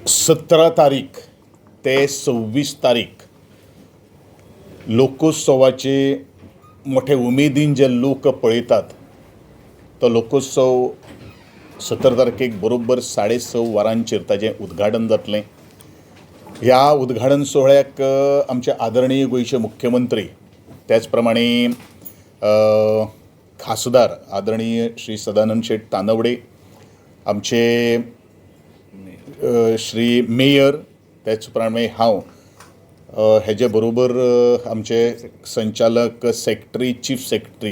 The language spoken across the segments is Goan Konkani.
17 तारीख ते 26 तारीख लोकोत्सवाचे मोठे उमेदीन जे लोक पळयतात तो लोकोत्सव 17 तारखेक बरोबर 6:30 वरांचेर ताजें उद्घाटन जातलें. ह्या उद्घाटन सुवाळ्याक आमचे आदरणीय गोंयचे मुख्यमंत्री, त्याच प्रमाणे खासदार आदरणीय श्री सदानंद शेट तानवडे, आमचे श्री मेयर, त्याच प्रमाणे हांव, हेजे बरोबर आमचे संचालक, सेक्रेटरी, चीफ सेक्रेटरी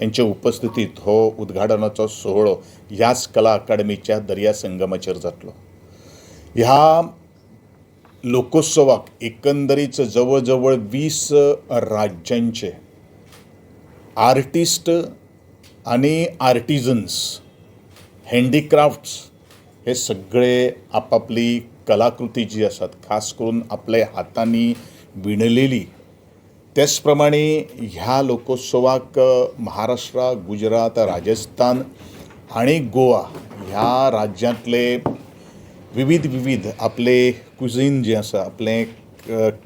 यांचे उपस्थितीत हो उद्घाटनाचो सुवाळो ह्याच कला अकादमीच्या दर्या संगमाचेर जातलो. ह्या लोकोत्सवाक एकंदरीत जवळ जवळ 20 राज्यांचे आर्टिस्ट आनी आर्टिजन्स, हँडीक्राफ्ट्स हे सगळे आपापली कलाकृती जी आसात, खास करून आपल्या हातांनी विणलेली, त्याच प्रमाणे ह्या लोकोत्सवाक महाराष्ट्र, गुजरात, राजस्थान आनी गोवा ह्या राज्यांतले विविध विविध आपले कुझीन जें आसा, आपलें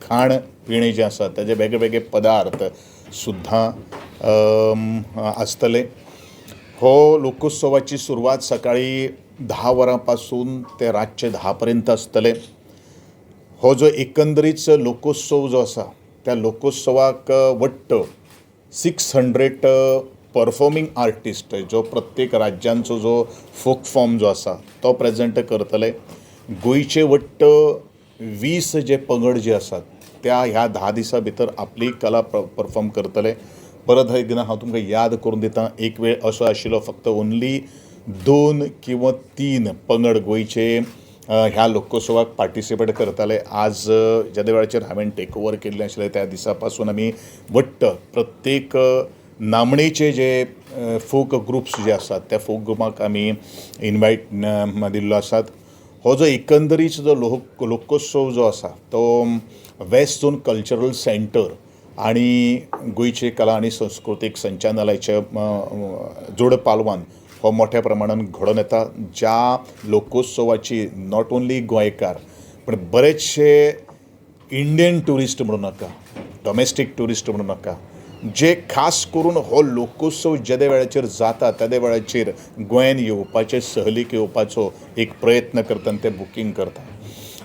खाण पिणें जें आसा, ताजे वेगळे वेगळे पदार्थ सुद्दां आसतले. हो लोकोत्सवाची सुरवात सकाळी 10 वरां पासून ते रातचे 10 पर्यंत आसतले. हो जो एकंदरीत लोकोत्सव जो आसा, त्या लोकोत्सवाक वट्ट 600 परफॉर्मींग आर्टिस्ट, जो प्रत्येक राज्यांचो जो फोक फॉर्म जो आसा तो प्रेजेंट करतले. गोंयचे वट्ट 20 जे पंगड जे आसात, त्या ह्या 10 दिसां भितर आपली कला परफॉर्म करतले. परत एकदां हांव तुमकां याद करून दिता, एक वेळ असो आशिल्लो फक्त ओन्ली 2 किंवा 3 पंगड गोंयचे ह्या लोकोत्सवाक पार्टिसिपेट करताले. आज जेदे वेळाचेर हांवें टेक ओवर केल्लें आशिल्लें, त्या दिसा पासून आमी वट्ट प्रत्येक नामणेचे जे फोक ग्रुप्स जे आसात, त्या फोक ग्रुपाक आमी इनवायट दिल्लो आसात. हो जो एकंदरीत जो लोकोत्सव जो आसा, तो वेस्ट झोन कल्चरल सेंटर आनी गोंयचे कला आनी संस्कृतीक संचालनालयाच्या जोड पालवान हो मोठ्या प्रमाणान घडोवन येता, ज्या लोकोत्सवाची not only गोंयकार पण बरेचशे इंडियन ट्युरिस्ट म्हणूं नाका, डोमेस्टीक ट्युरिस्ट म्हणूं नाका, जे खास करून हो लोकोत्सव जेदे वेळाचेर जाता तेदे वेळाचेर गोंयान येवपाचे, सहलीक येवपाचो एक प्रयत्न करता आनी ते बुकींग करता.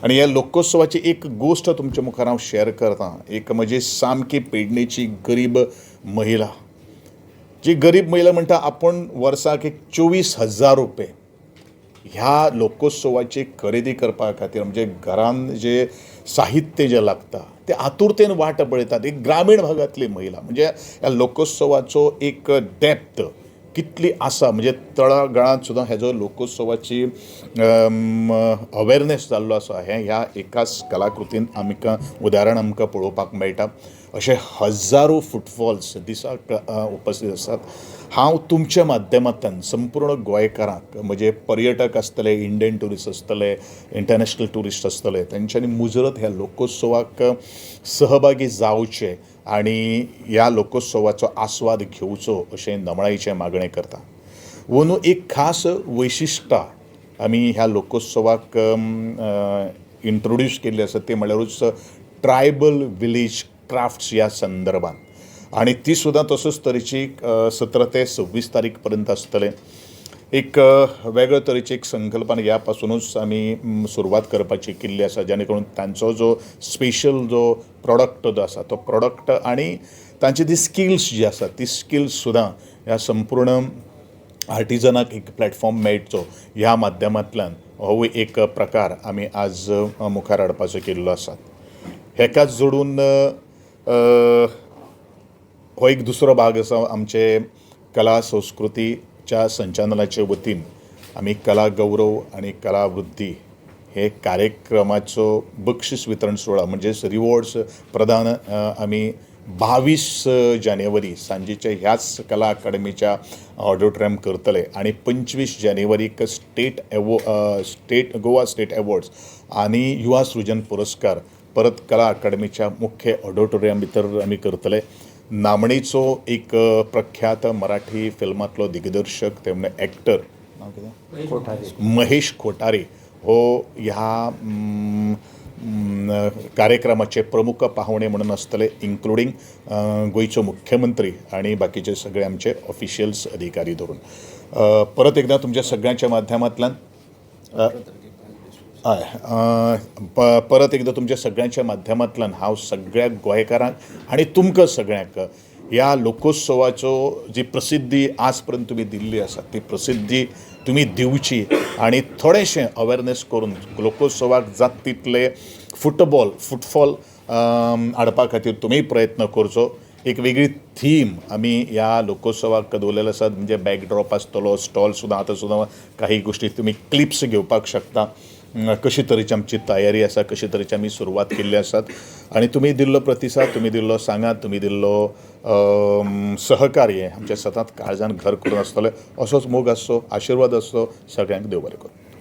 आनी ह्या लोकोत्सवाची एक गोश्ट तुमच्या मुखार हांव शेअर करता. एक म्हजी सामकी पेडणेची गरीब महिला, जी गरीब महिला म्हणटा, आपूण वर्साक एक 24,000 रुपये ह्या लोकोत्सवाची खरेदी करपा खातीर, म्हणजे घरान जे साहित्य जें लागता, ते आतुरतेन वाट पळयतात. एक ग्रामीण भागांतली महिला, म्हणजे ह्या लोकोत्सवाचो एक डेप्थ कितली आसा, म्हणजे तळागाळांत सुद्दां हेजो लोकोत्सवाची अवेरनेस जाल्लो आसा, हें ह्या एकाच कलाकृतीन आमकां उदाहरण आमकां पळोवपाक मेळटा. अशे हजारो फुटफॉल्स दिसाक उपस्थित आसात. हांव तुमच्या माध्यमांतल्यान संपूर्ण गोंयकारांक, म्हणजे पर्यटक आसतले, इंडियन ट्युरिस्ट आसतले, इंटरनॅशनल ट्युरिस्ट आसतले, तेंच्यांनी मुजरत ह्या लोकोत्सवाक सहभागी जावचे आनी ह्या लोकोत्सवाचो आस्वाद घेवचो अशें नमळायेचें मागणें करता. अंदू एक खास वैशिश्ट आमी ह्या लोकोत्सवाक इंट्रोड्यूस केल्ली आसा, ती म्हणल्यारूच ट्रायबल विलेज क्राफ्ट्स ह्या संदर्भात, आनी ती सुद्दां तसोच तरेची 17 ते 26 तारीख पर्यंत आसतलें. एक वेगळे तरेची एक संकल्पना ह्या पासुनूच आमी सुरवात करपाची केल्ली आसा, जेणे करून तांचो जो स्पेशल जो प्रोडक्ट जो आसा, तो प्रोडक्ट आनी तांची ती स्किल्स जी आसा, ती स्किल्स सुद्दां ह्या संपूर्ण आर्टिजनाक एक प्लॅटफॉर्म मेळचो, ह्या माध्यमांतल्यान होवूय एक प्रकार आमी आज मुखार हाडपाचो केल्लो आसा. हेकाच जोडून हो एक दुसरो भाग आसा. आमचे कला संस्कृतीच्या संचालनालयाचे वतीन आमी कला गौरव आनी कला वृद्धी हे कार्यक्रमाचो बक्षीस वितरण सुवाळा, म्हणजेच रिवॉर्ड्स प्रदान, आमी 22 जानेवारी सांजेच्या ह्याच कला अकादमीच्या ऑडिटोरियम करतले आनी 25 जानेवारीक स्टेट गोवा स्टेट एवॉर्ड्स आनी युवा सृजन पुरस्कार परत कला अकादमीच्या मुख्य ऑडिटोरियम भितर आमी करतले. नामणेचो एक प्रख्यात मराठी फिल्मांतलो दिग्दर्शक, ते म्हणजे एक्टर, नांव कितें? कोठारे. महेश कोठारे. हो ह्या कार्यक्रमाचे प्रमुख पाहुणे म्हणून आसतले, इन्क्लुडींग गोंयचो मुख्यमंत्री आनी बाकीचे सगळे आमचे ऑफिशियल्स अधिकारी धरून. परत एकदां तुमच्या सगळ्यांच्या माध्यमांतल्यान, हय, परत एकदां तुमच्या सगळ्यांच्या माध्यमांतल्यान हांव सगळ्या गोंयकारांक आनी तुमकां सगळ्यांक ह्या लोकोत्सवाचो जी प्रसिद्धी आज पर्यंत तुमी दिल्ली आसा ती प्रसिद्धी तुमी दिवची आनी थोडेशें अवेरनेस करून लोकोत्सवाक जाता तितले फुटफॉल हाडपा खातीर तुमी प्रयत्न करचो. एक वेगळी थीम आमी ह्या लोकोत्सवाक दवरलेले आसात, म्हणजे बॅकड्रॉप आसतलो, स्टॉल सुद्दां. आतां सुद्दां काही गोश्टी तुमी क्लिप्स घेवपाक शकता, कशी तरेची आमची तयारी आसा, कशी तरेची आमी सुरवात केल्ली आसात. आनी तुमी दिल्लो प्रतिसाद, तुमी दिल्लो सांगात, तुमी दिल्लो सहकार्य आमच्या सदांच काळजान घर करून आसतलें. असोच मोग आसचो, आशिर्वाद आसचो. सगळ्यांक देव बरें करूं.